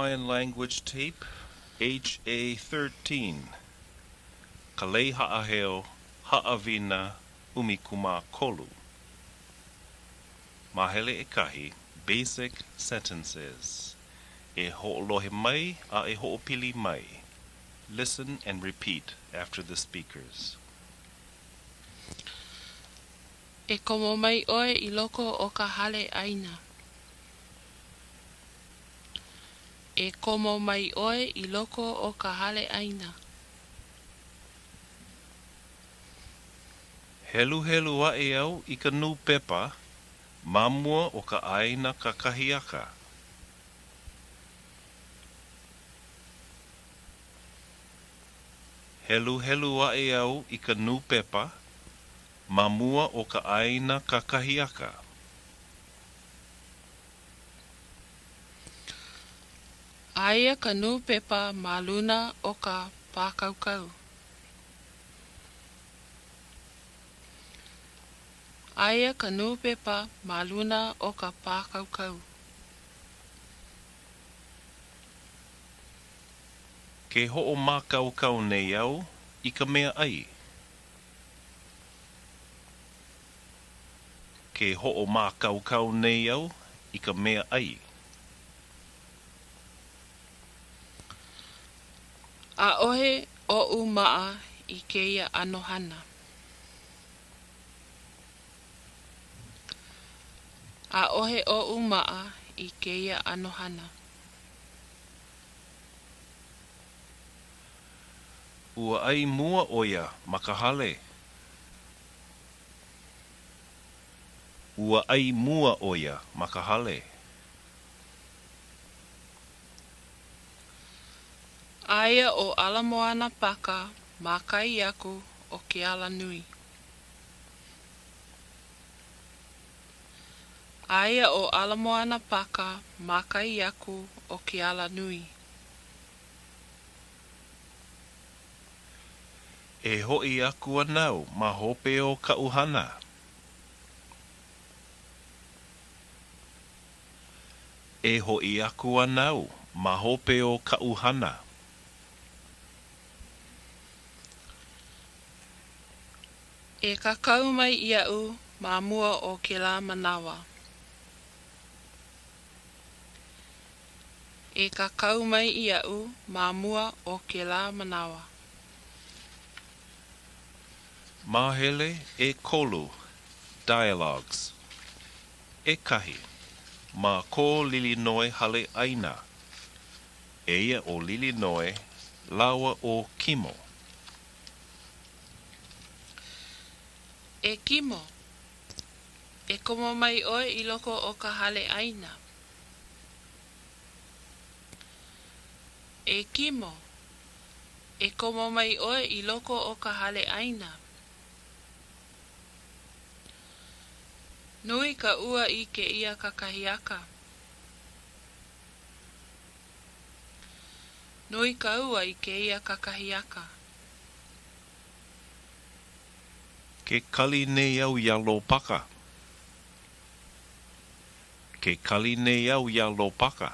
Hawaiian Language Tape, HA-13, Ka Lei Haʻaheo, Haʻawina 13. Māhele ʻekahi, Basic Sentences. E hoʻolohe mai a e hoʻopili mai. Listen and repeat after the speakers. E komo mai ʻoe i loko o ka hale ʻaina. E komo mai ʻoe i loko o ka hale ʻaina. Heluhelu aʻe au i ka nūpepa ma mua o ka ʻaina kakahiaka. Heluhelu aʻe au i ka nūpepa ma mua o ka ʻaina kakahiaka. Aia ka nūpepa ma luna o ka pākaukau. Aia ka nūpepa ma luna o ka pākaukau. Ke hoʻomākaukau nei au i ka meaʻai. Ke hoʻomākaukau nei au i ka meaʻai. ʻAʻohe oʻu maʻa i kēia ʻano hana. ʻAʻohe oʻu maʻa i kēia ʻano hana. Ua ʻai mua ʻo ia ma ka hale. Ua ʻai mua ʻo ia ma ka hale. Aia ʻo Ala Moana Pāka ma kai aku o ke alanui. Aia ʻo Ala Moana Pāka ma kai aku o ke alanui. E hoʻi aku ana au ma hope o kaʻu hana. E hoʻi aku ana au ma hope o kaʻu hana. E kākau mai iaʻu ma mua o kēlā manawa. E kākau mai iaʻu ma mua o kēlā manawa. Māhele ʻekolu, Dialogues. ʻEkahi, Ma ko Lilinoe hale ʻaina. Eia ʻo Lilinoe lāua ʻo Kimo. E Kimo, e komo mai ʻoe i loko o ka hale ʻaina. E Kimo, e komo mai ʻoe i loko o ka hale ʻaina. Nui ka ua i kēia kakahiaka. Nui ka ua i kēia kakahiaka. Ke kali nei au iā Lopaka. Ke kali nei au iā Lopaka.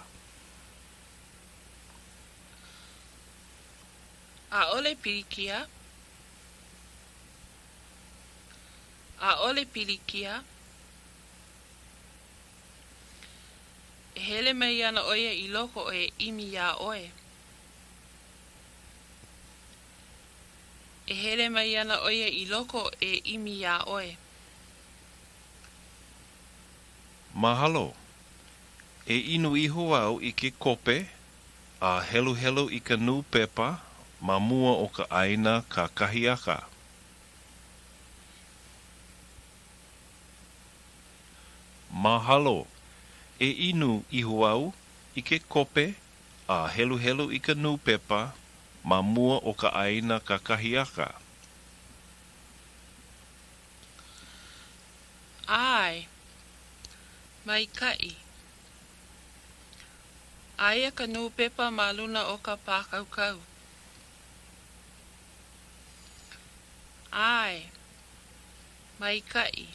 ʻAʻole pilikia. ʻAʻole pilikia. E hele mai ana ʻo ia i loko e ʻimi iā ʻoe. E hele mai ana ʻo ia i loko e ʻimi iā ʻoe. Mahalo. E inu iho au i ke kope a heluhelu i ka nūpepa ma mua o ka ʻaina kakahiaka. Mahalo. E inu iho au i ke kope a heluhelu i ka nūpepa ma mua o ka ʻaina kakahiaka. ʻAe. Maikaʻi. Aia ka nūpepa ma luna o ka pākaukau. ʻAe. Maikaʻi.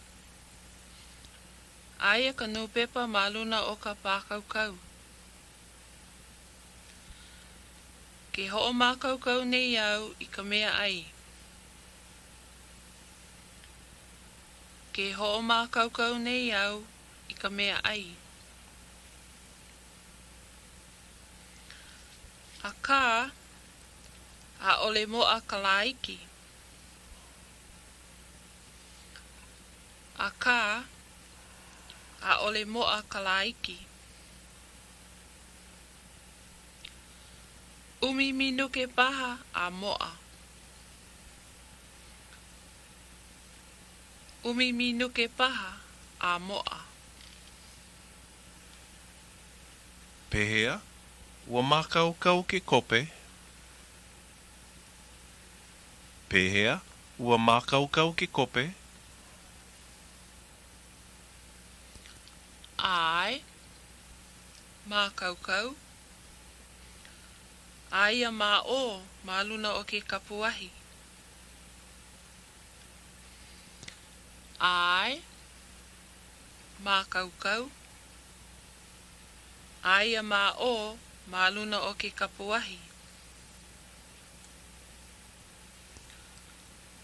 Aia ka nūpepa ma luna o ka pākaukau. Ke hoʻomākaukau nei au i ka meaʻai. Ke hoʻomākaukau nei au i ka meaʻai. Akā, ʻaʻole moʻa ka lāiki. Akā, ʻaʻole moʻa ka lāiki. ʻUmi minuke paha a moʻa. ʻUmi minuke paha a moʻa. Pehea, ua mākaukau ke kope? Pehea, ua mākaukau ke kope? ʻAe. Mākaukau. Aia ma ʻō ma luna o ke kapuahi. ʻAe. Mākaukau. Aia ma ʻō ma luna o ke kapuahi.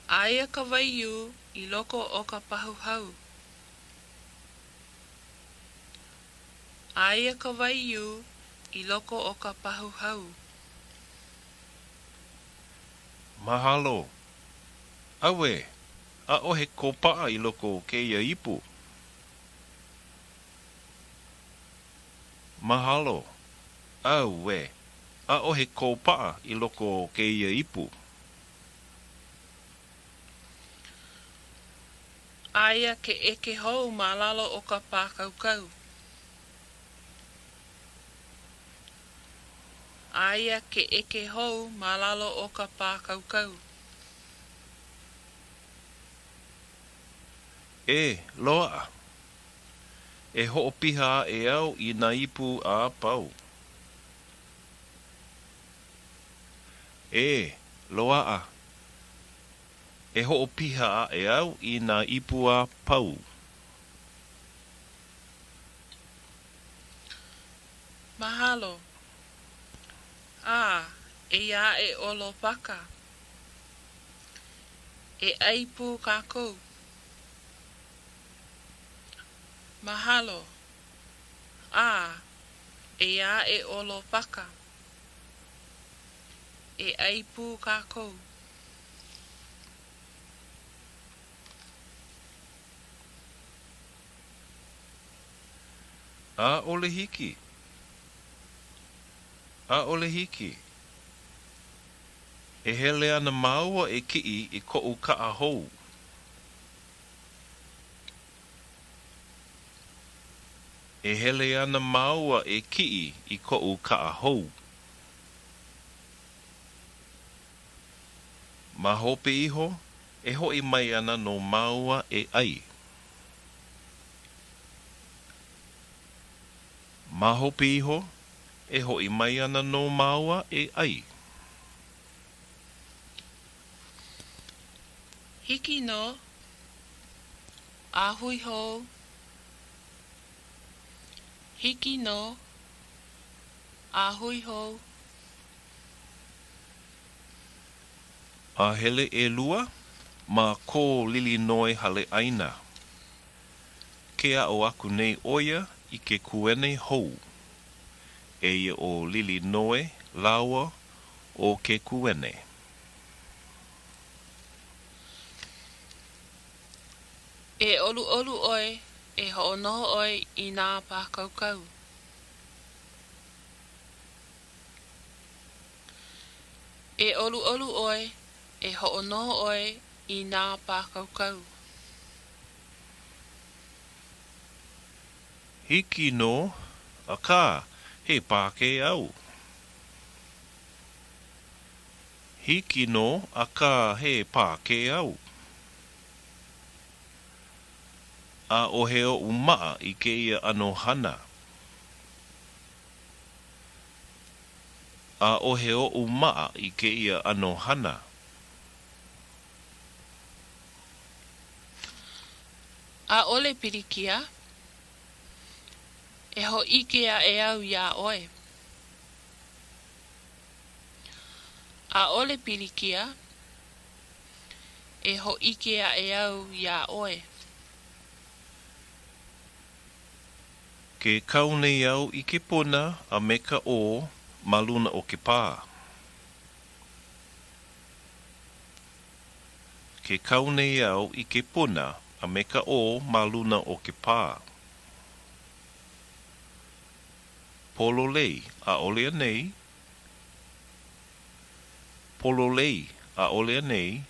Aia ka waiū i loko o ka pahu hau. Aia ka waiū i loko o ka pahu hau. Mahalo. Auē, ʻaʻohe kōpaʻa i loko o kēia ipu. Mahalo. Auē, ʻaʻohe kōpaʻa i loko o kēia ipu. Aia ke ʻeke hou ma lalo o ka pākaukau. Aia ke ʻeke hou ma lalo o ka pākaukau. E, loaʻa. E hoʻopiha aʻe au i nā ipu a pau. E, loaʻa. E hoʻopiha aʻe au i nā ipu a pau. Mahalo. A, eia aʻe ʻo Lopaka. E ʻai pū kākou. Mahalo. A, eia aʻe ʻo Lopaka. E ʻai pū kākou. ʻAʻole hiki. ʻAʻole hiki. E hele ana māua e kiʻi i koʻu kaʻa hou. E hele ana māua e kiʻi i koʻu kaʻa hou. Ma hope iho, e hoʻi mai ana nō māua e ʻai. Ma hope iho, e hoʻi mai ana nō māua e ʻai. Hiki nō. A hui hou. Hiki nō. A hui hou. A hele ʻelua ma ko Lilinoe hale ʻaina. Ke aʻo aku nei ʻo ia i ke kuene hou. Eia ʻo Lilinoe lāua ʻo ke kuene. E ʻoluʻolu ʻoe, e hoʻonoho ʻoe i nā pākaukau. E ʻoluʻolu ʻoe, e hoʻonoho ʻoe i nā pākaukau. Hiki nō, akā, he Pākē au. Hiki nō, akā, he Pākē au. ʻAʻohe oʻu maʻa i kēia ʻano hana. ʻAʻohe oʻu maʻa i kēia ʻano hana. ʻAʻole pilikia. E hōʻike aʻe au iā ʻoe. ʻAʻole pilikia. E hōʻike aʻe au iā ʻoe. Ke kau nei au i ke puna a me ka ʻō ma luna o ke pā. Ke kau nei au i ke puna a me ka ʻō ma luna o ke pā. Pololei, ʻaʻole anei? Pololei, ʻaʻole anei?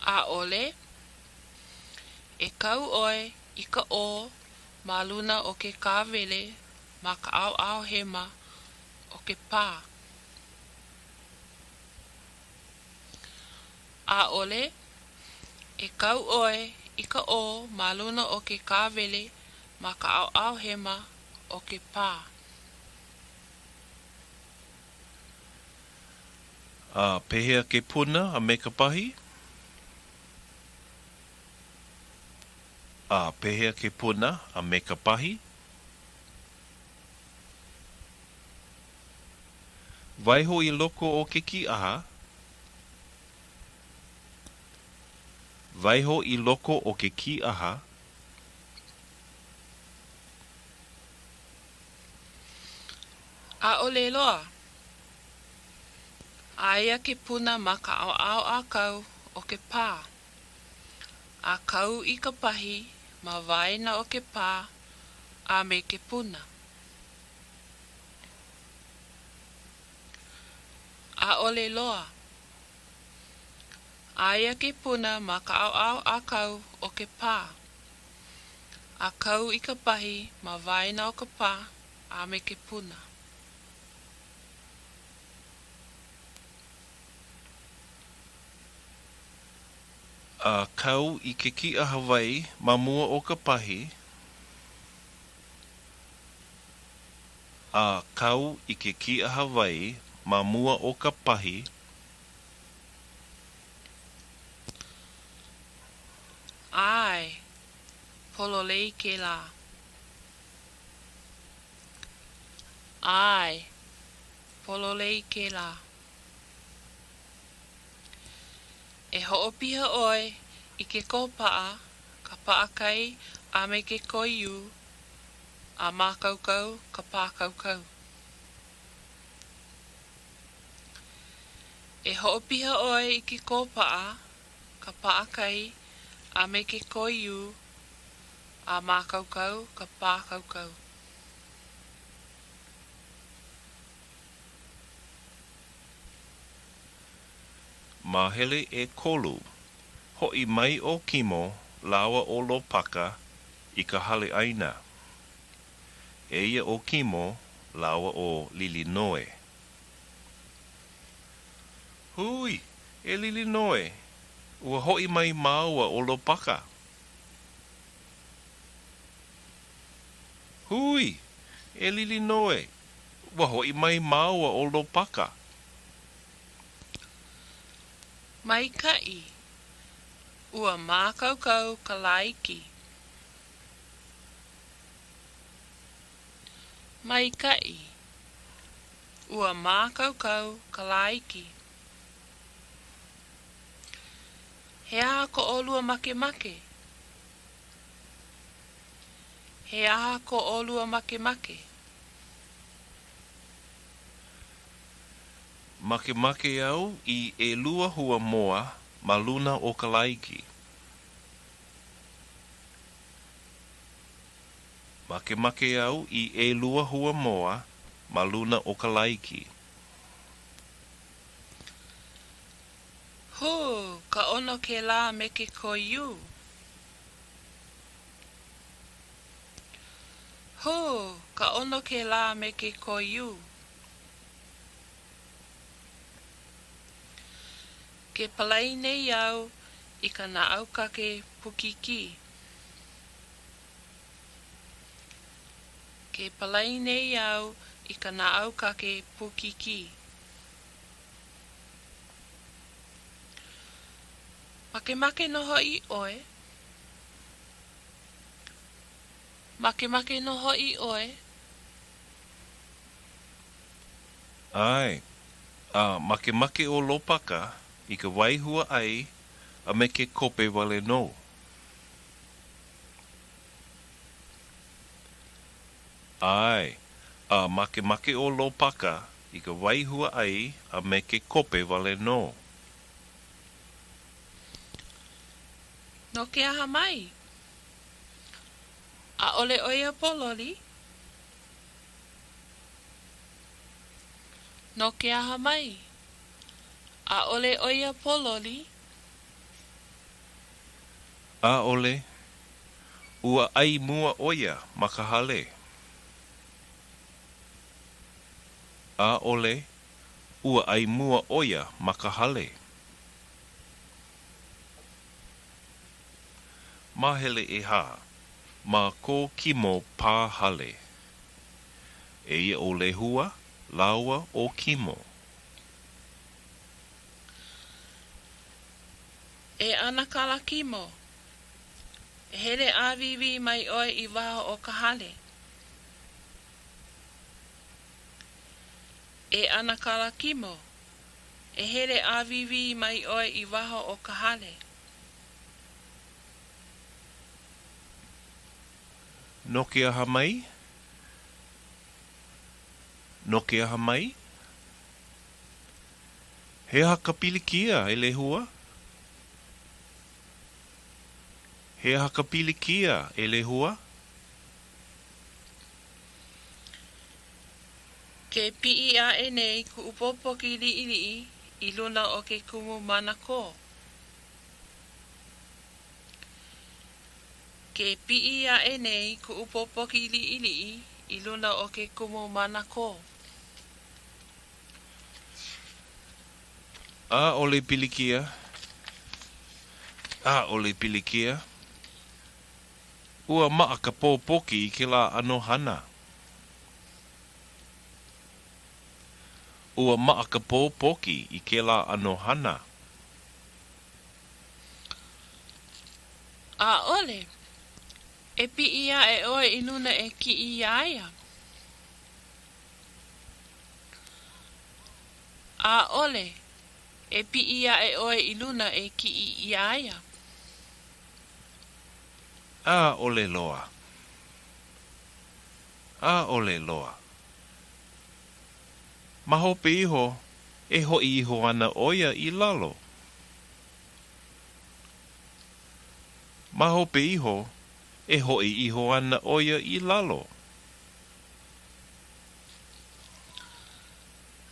ʻAʻole. E kau ʻoe i ka ʻō ma luna o ke kāwele ma ka ʻaoʻao hema o ke pā. ʻAʻole. E kau ʻoe i ka ʻō ma luna o ke kāwele ma ka ʻaoʻao hema o ke pā. A pehea ke puna a me ka pahi? A pehea ke puna a me ka pahi? Waiho i loko o ke kīʻaha. Waiho i loko o ke kīʻaha. ʻAʻole loa. Aia ke puna ma ka ʻaoʻao ʻākau o ke pā. A kau i ka pahi ma waena o ke pā a me ke puna. ʻAʻole loa. Aia ke puna ma ka ʻaoʻao ʻākau o ke pā. A kau i ka pahi ma waena o ka pā a me ke puna. A kau i ke kīʻaha wai ma mua o ka pahi. A kau i ke kīʻaha wai ma mua o ka pahi. ʻAe, pololei kēlā. ʻAe, pololei kēlā. E hoʻopiha ʻoe i ke kōpaʻa, ka paʻakai a me ke koiū a mākaukau ka pākaukau. E hoʻopiha ʻoe i ke kōpaʻa, ka paʻakai a me ke koiū a mākaukau ka pākaukau. Māhele ʻekolu, Hoʻi mai ʻo Kimo lāua ʻo Lopaka i ka hale ʻaina. Eia ʻo Kimo lāua ʻo Lilinoe. Hūi, e Lilinoe, ua hoʻi mai māua ʻo Lopaka. Hūi, e Lilinoe, ua hoʻi mai māua ʻo Lopaka. Maikaʻi. Ua mākaukau ka lāiki. Maikaʻi. Ua mākaukau ka lāiki. He aha ko ʻolua makemake? He aha ko ʻolua makemake? Makemake au i ʻelua hua moa ma luna o ka lāiki. Makemake au i ʻelua hua moa ma luna o ka lāiki. Hū, ka ʻono kēlā me ke koiū. Hū, ka ʻono kēlā me ke koiū. Ke palai nei au i ka naʻaukake pukikī. Ke palai nei au i ka naʻaukake pukikī. Makemake nō hoʻi ʻoe? Makemake nō hoʻi ʻoe? ʻAe, a makemake ʻo Lopaka i ka wai hua ʻai a me ke kope wale nō. ʻAe, a makemake ʻo Lopaka i ka wai hua ʻai a me ke kope wale nō. No ke aha mai? ʻAʻole ʻo ia pōloli. No ke aha mai? ʻAʻole ʻo ia pōloli. ʻAʻole. Ua ʻai mua ʻo ia ma ka hale. ʻAʻole. Ua ʻai mua ʻo ia ma ka hale. Māhele ʻEhā, Ma ko Kimo pā hale. Eia ʻo Lehua lāua ʻo Kimo. E ʻAnakala Kimo, e hele ʻāwīwī mai ʻoe i waho o ka hale. E ʻAnakala Kimo, e hele ʻāwīwī mai ʻoe i waho o ka hale. No ke aha mai? No ke aha mai? He aha ka pilikia, e Lehua? He aha ka pilikia, e Lehua? Ke piʻi aʻe nei kuʻu pōpoki liʻiliʻi i luna o ke kumu manakō. Ke piʻi aʻe nei kuʻu pōpoki liʻiliʻi i luna o ke kumu manakō. ʻAʻole pilikia. ʻAʻole pilikia. Ua maʻa ka pōpoki i kēlā ʻano hana. Ua maʻa ka pōpoki i kēlā ʻano hana. ʻAʻole. E piʻi aʻe ʻoe i luna e kiʻi iā ia. ʻAʻole. E piʻi aʻe ʻoe i luna e kiʻi iā ia. ʻAʻole loa. ʻAʻole loa. Ma hope iho, e hoʻi iho ana ʻo ia i lalo. Ma hope iho, e hoʻi iho ana ʻo ia i lalo.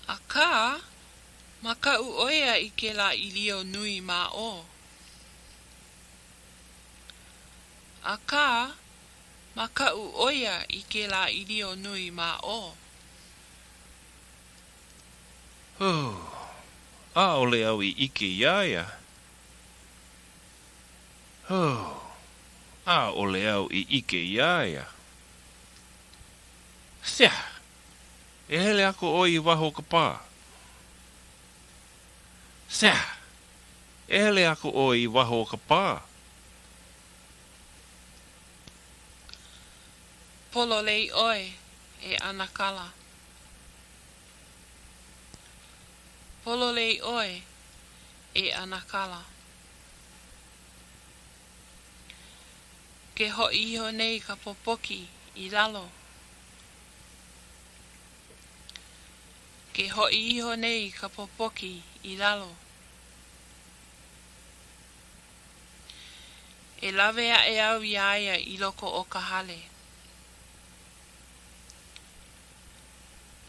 Akā, makaʻu ʻo ia i kēlā ʻīlio nui ma ʻō. Akā, makaʻu ʻo ia i kēlā ʻīlio nui ma ʻō. Huh. ʻAʻole au i ʻike iā ia. Huh. ʻAʻole au i ʻike iā ia. Siah! E hele aku ʻoe i waho o ka pā. Siah! E hele aku ʻoe i waho o ka pā. Pololei ʻoe, e ʻAnakala. Pololei ʻoe, e ʻAnakala. Ke hoʻi iho nei ka pōpoki i lalo. Ke hoʻi iho nei ka pōpoki i lalo. E lawe aʻe au iā ia i loko o ka hale.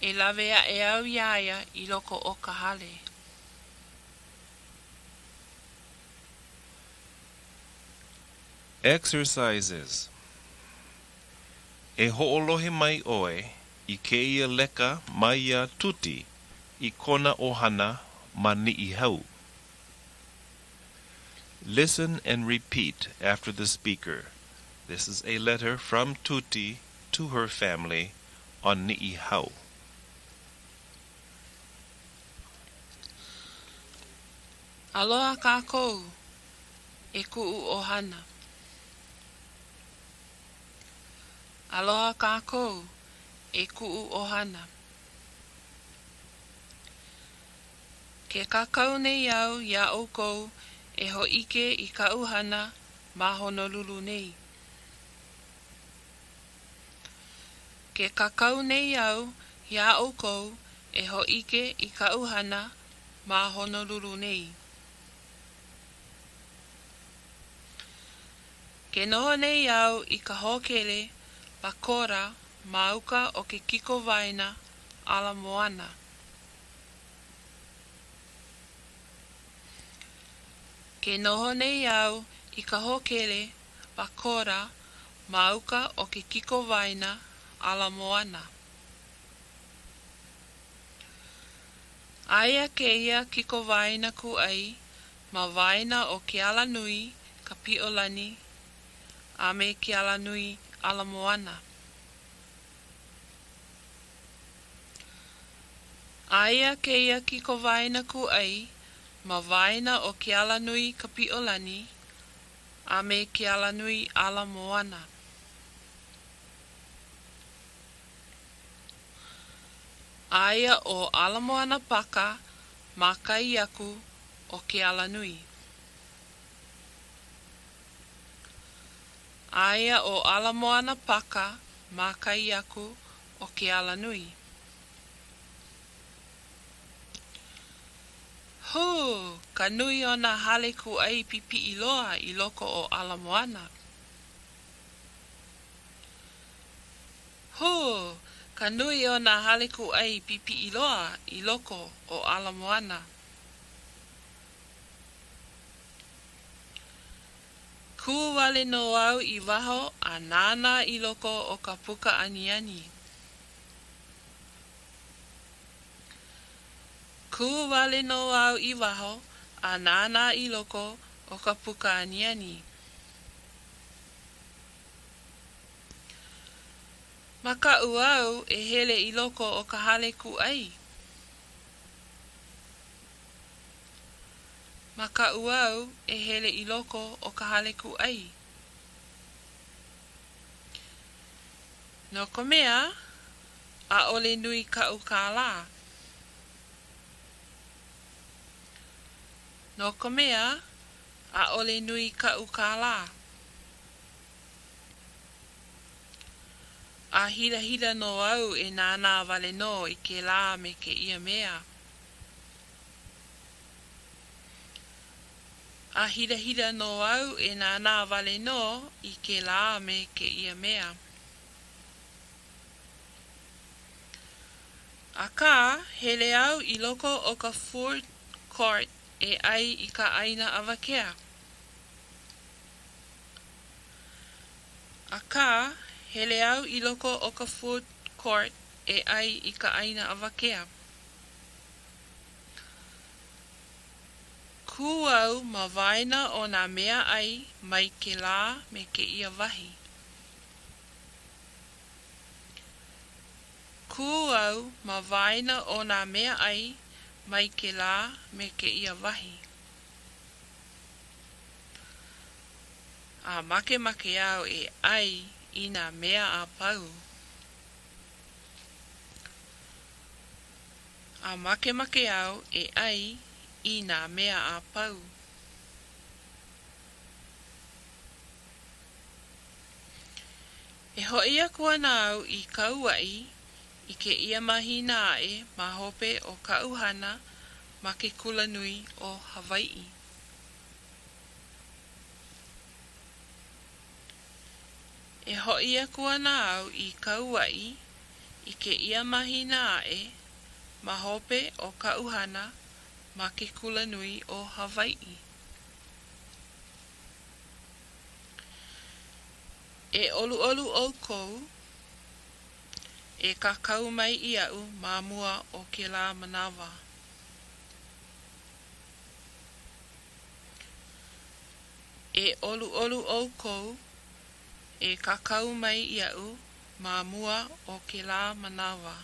E lawe aʻe au iā ia i loko o ka hale. Exercises E hoʻolohe mai ʻoe i kēia leka maiā Tuti i kona ʻohana ma Niʻihau. Listen and repeat after the speaker. This is a letter from Tuti to her family on Niʻihau. Aloha kākou e kuʻu ʻohana. Aloha kākou e kuʻu ʻohana. Ke kākau nei au iā ʻoukou e hōʻike i kaʻu hana ma Honolulu nei. Ke kākau nei au iā ʻoukou e hōʻike i kaʻu hana ma Honolulu nei. Ke noho nei au i ka hōkele ma Kora ma uka o ke kikowaena Ala Moana. Ke noho nei au i ka hōkele ma Kora ma uka o ke kikowaena Ala Moana. Aia kēia kikowaena kūʻai ma waena o ke alanui Kapiʻolani a me ke alanui Ala Moana. Aia kēia kikowaena kūʻai ma waena o ke alanui Kapiʻolani a me ke alanui Ala Moana. Aia ʻo Ala Moana Pāka ma kai aku o ke alanui. Aia ʻo Ala Moana Pāka ma kai aku o ke alanui. Hū! Ka nui o nā hale kūʻai pipiʻi loa i loko o Ala Moana. Hū! Ka nui o nā hale kūʻai pipiʻi loa i loko o Ala Moana. Kū wale nō au i waho a nānā i loko o ka puka aniani. Kū wale nō au i waho a nānā i loko o ka puka aniani. Makaʻu au e hele i loko o ka hale kūʻai. Makaʻu au e hele i loko o ka hale kūʻai. No ka mea, ʻaʻole nui kaʻu kālā. No ka mea, ʻaʻole nui kaʻu kālā. A hilahila nō au e nānā wale nō i kēlā me kēia mea. A hilahila nō au e nānā wale nō i kēlā me kēia mea. Akā, hele au i loko o ka food court e ʻai i ka ʻaina awakea. Akā, hele au i loko o ka food court e ʻai i ka ʻaina awakea. Kū au ma waena o nā meaʻai mai kēlā me kēia wahi. Kū au ma waena o nā meaʻai mai kēlā me kēia wahi. A makemake au e ʻai i nā mea a pau. A makemake au e ʻai i nā mea a pau. E hoʻi aku ana au i Kauaʻi i kēia mahina aʻe ma hope o kaʻu hana ma ke Kulanui o Hawaiʻi. E hoʻi aku ana au i Kauaʻi i kēia mahina aʻe ma hope o kaʻu hana ma ke Kulanui o Hawaiʻi. E ʻoluʻolu ʻoukou, e kākau mai iaʻu ma mua o kēlā manawa. E ʻoluʻolu ʻoukou, e kākau mai iaʻu ma mua o kēlā manawa.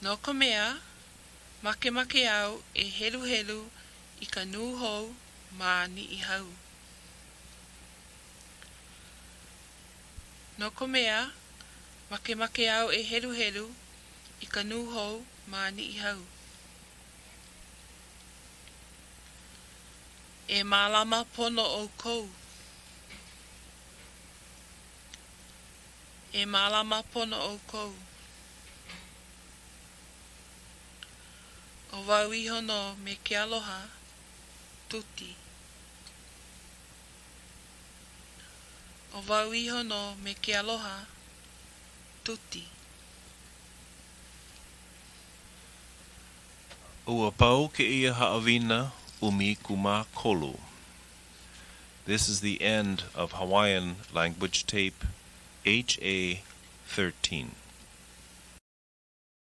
No ka mea, makemake au e heluhelu i ka nūhou ma Niʻihau. No ka mea, makemake au e heluhelu. I ka nūhou ma Niʻihau. E mālama pono ʻoukou. E mālama pono ʻoukou. ʻO wau iho nō me ke aloha, Tuti. ʻO wau iho nō me ke aloha, Tuti. Ua pau kēia haʻawina 13. This is the end of Hawaiian Language Tape HA 13.